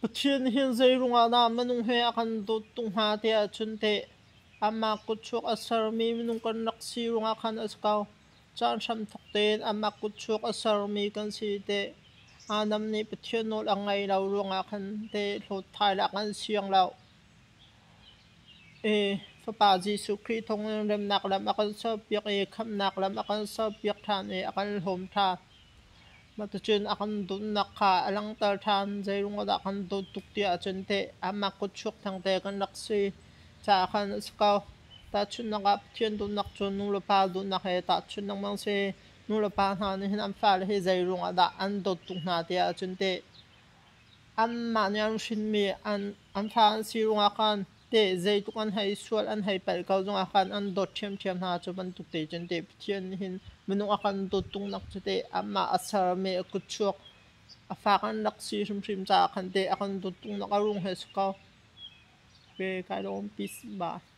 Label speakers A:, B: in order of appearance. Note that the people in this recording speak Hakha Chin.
A: Pathian hin zeiruangah dah minung he a kan dawt tuk hnga tiah cun teh amah kutchuak a sermi minung kan rak si ruangah khan a si ko. Caan hramthawk tein amah kutchuak a sermi kan si teh Adam nih Pathian nawl a ngaih lo ruangah khan teh hlawt thai lah kan siang lo. Fapa Jesuh Khrih thawngin remnak lam a kan serpiak i khamhnak lam a kan serpiak ṭhan i a kan hlawm ṭhan. Mah ticun a kan dawtnak kha a langhter ṭhan. Zeiruangah dah kan dawt tuk ti ahcun teh amah kutchuak thengte kan rak si caah khan a si ko. Tahchunhnak ah Pathian dawtnak cu nulepa dawtnak he tahchunh lengmang si. Nulepa hna nih hin an fale hi zeiruangah dah an dawt tuk hna ti ahcun teh anmah nih an hrinmi an fa an si ruangah khan teh zeitluk an hei sual an hei palh ko zongah khan an dawt ṭhiamṭhiam hna. Cu bantuk te cun teh Pathian nih hin minung a kan dawt tuknak cu teh amah a sermi a kutchuak a fak an rak si hrimhrim caah khan teh a kan dawt tuknak a rung he si ko. Okay, kai lawm. Peace. Bye.